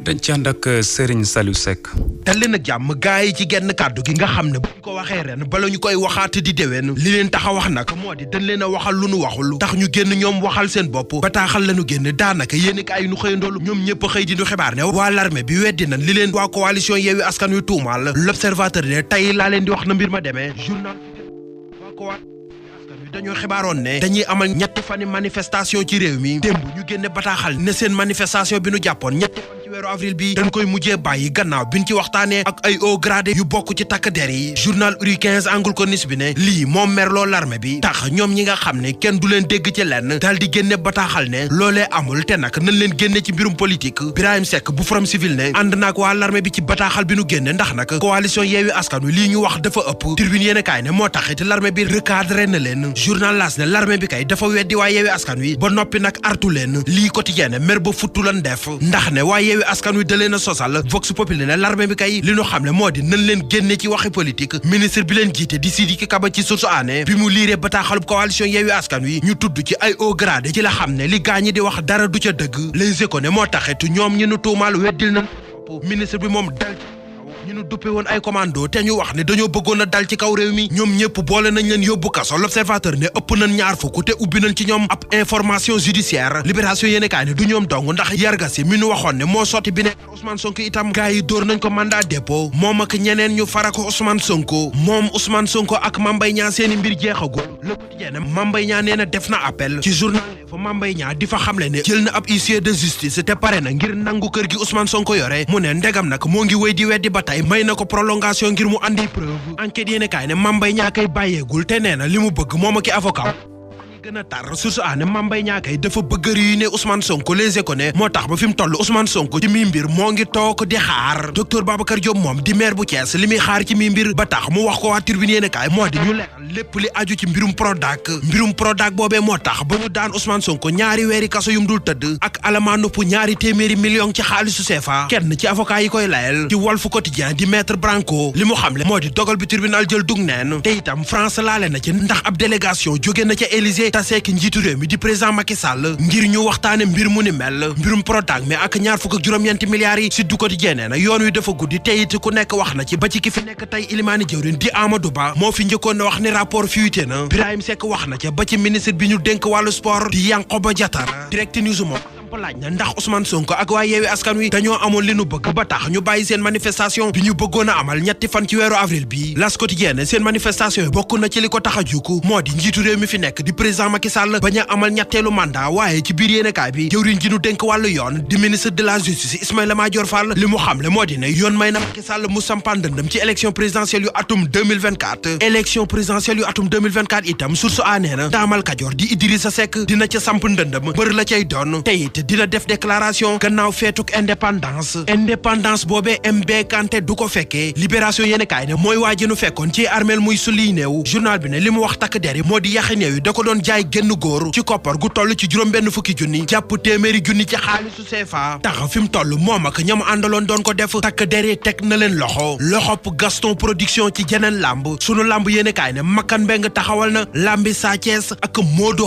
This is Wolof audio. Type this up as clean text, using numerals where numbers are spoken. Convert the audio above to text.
dañ ci ànd ak Serigne Saliou Seck. dal leen ak jàmm gaay yi ci genn kàddu gi nga xam ne buñ ko waxee ren bala ñu koy waxaat di déwén li leen tax a wax nag moo di dañ leen a waxal lu nu waxul tax ñu génn ñoom waxal seen bopp bataaxal lañu génn daanaka yéen kaay nu xëyandoolu ñoom ñëpp xëy di ñu xibaar ne waa l'armée bi weddi nañ li leen waa coalition Yewwi Askan Wi tuumaal l'observateur ne tey laa leen di wax na mbir ma demee journal waa dañoo xibaaroon ne dañuy amal ñetti fani manifestation ci réew mi démb ñu génne bataaxal ne seen manifestation bi nu jàppoon ñetti fan ci weeru avril bi dañ koy mujjee bàyyi gannaaw biñ ci waxtaanee ak ay haut gradé yu bokk ci takk der yi journal Uri 15 angle corniche bi ne lii moom merloo l'armée bi tax ñoom ñi nga xam ne kenn du leen dégg ci lenn daal di génne bataaxal ne loolee amul te nag nañ leen génne ci mbirum politique Birahim Seck bu Forum Civil ne ànd naag waa l'armée bi ci bataaxal bi nu génne ndax nag coalition Yewwi Askan Wi lii ñu wax dafa ëpp Tribune yéen kaay ne moo taxit l'armée bi recadré na leen journal L'As ne l'armée bi kay dafa weddi waa Yewwi Askan Wi ba noppi nag artu leen lii quotidien mer ba futtu lan def ndax ne waa Yewwi Askan Wi da leen a sosal Vox Populi ne l'armée bi kay li ñu xam ne moo di nañ leen génne ci waxi politique ministre bi leen jiite di Sidiki Kaba ci source aané bi mu liiree bataaxalub coalition Yewwi Askan Wi ñu tudd ci ay haut gradé ci la xam ne li gaañi di wax dara du ca dëgg Les Échos ne moo taxit ñoom ñu nu tuumaal weddil nañ ministre bi moom dal ñu nu duppe woon ay commando te ñu wax ne dañoo bëggoon a dal ci kaw réew mi ñoom ñëpp boole nañ leen yóbbu kaso l'observateur ne ëpp nañ ñaar fukk te ubbi nañ ci ñoom ab information judiciaire libération yéene kaay ne du ñoom dong ndax yargasi mi nu waxoon ne moo sotti bi ne Ousmane Sonko itam gars yi dóor nañ ko mandat dépôt moom ak ñeneen ñu fara ko Ousmane Sonko moom Ousmane Sonko ak Mame Mbaye Niang seeni mbir jeexagul Le Quotidien ne Mame Mbaye Niang nee na def na appel ci journal fa Mame Mbaye Niang di fa xamle ne jël na ab huissier de justice te pare na ngir nangu kër gi Ousmane Sonko yore mu ne ndegam nag moo ngi wéy di weddi ba tey may na ko prolongation ngir mu andi preuve enquête yéene kaay ne Mame Mbaye Niang kay bàyyeegul te nee na li mu bëgg moom ak i avocat gën a tar source a ne Mame Mbaye Niang kay dafa bëgg réunir Ousmane Sonko Les Échos ne moo tax ba fi mu toll Ousmane Sonko ci mi mbir moo ngi toog di xaar docteur Babacar Diop moom di maire bu Thiès li muy xaar ci mi mbir ba tax mu wax ko waa Tribune yéene kaay moo di ñu leeral lépp li aju ci mbirum Prodac boobee moo tax ba mu daan Ousmane Sonko ñaari weeri kaso yum dul tëdd ak alamaan nupp ñaari téeméeri million ci xaalisu CFA kenn ci avocat yi koy layel ci Walf Quotidien di maître Branco li mu xamle moo di dogal bi tribunal jël dug neen te itam France laale na ci ndax ab délégation jóge na ca Élysée taseeki njiitu réew mi di président Macky Sall ngir ñu waxtaane mbir mu ni mel mbirum Prodac mi ak ñaar fukk ak juróom-ñeenti milliards yi si du Quotidien nee na yoon wi dafa guddi te it ku nekk wax na ci ba ci ki fi nekk tey Ilimani Jawrin di Amadou Ba moo fi njëkkoon na wax ni rapport fuité na Birahim Seck wax na ca ba ci ministre bi ñu dénk wàllu sport di Yankhoba Diattara Direct News moom laaj na ndax Ousmane Sonko ak waa Yewwi Askan Wi dañoo amoon li nu bëgg ba tax ñu bàyyi seen manifestation bi ñu bëggoon a amal ñetti fan ci weeru avril bi L'As Quotidien seen manifestation yi bokk na ci li ko tax a jukku moo di njiitu réew mi fi nekk di président Macky Sall bañ a amal ñetteelu mandat waaye ci biir yéenekaay bi jëwriñ ji nu dénk wàllu yoon di ministre de la justice Ismaïla Madior Fall li mu xamle moo di ne yoon may na Macky Sall mu sampan dëndëm ci élection présidentielle yu atum 2024 élection présidentielle yu atum 2024 itam source a nee na daamal Kajoor di Idrissa Seck dina ca samp ndëndëm bër la cay doon te it dina def déclaration gannaaw feetuk indépendance boobee MB Kanté du ko fekkee libération yéen kaay ne mooy waa ji nu fekkoon ci armeel muy suliy néew journal bi ne li mu wax takk der yi moo di yaxi néew yi da ko doon jaay génn góor ci koppar gu toll ci juróom-benn fukki junni jàpp téeméeri junni ci xaalisu CFA tax fi mu toll moom ak ñam àndaloon doon ko def takk der yi teg na leen loxob Gaston Production ci jeneen lamb sunu lamb yéen kaay ne Makan Mbeng taxawal na lambi Sa Thiès ak Modou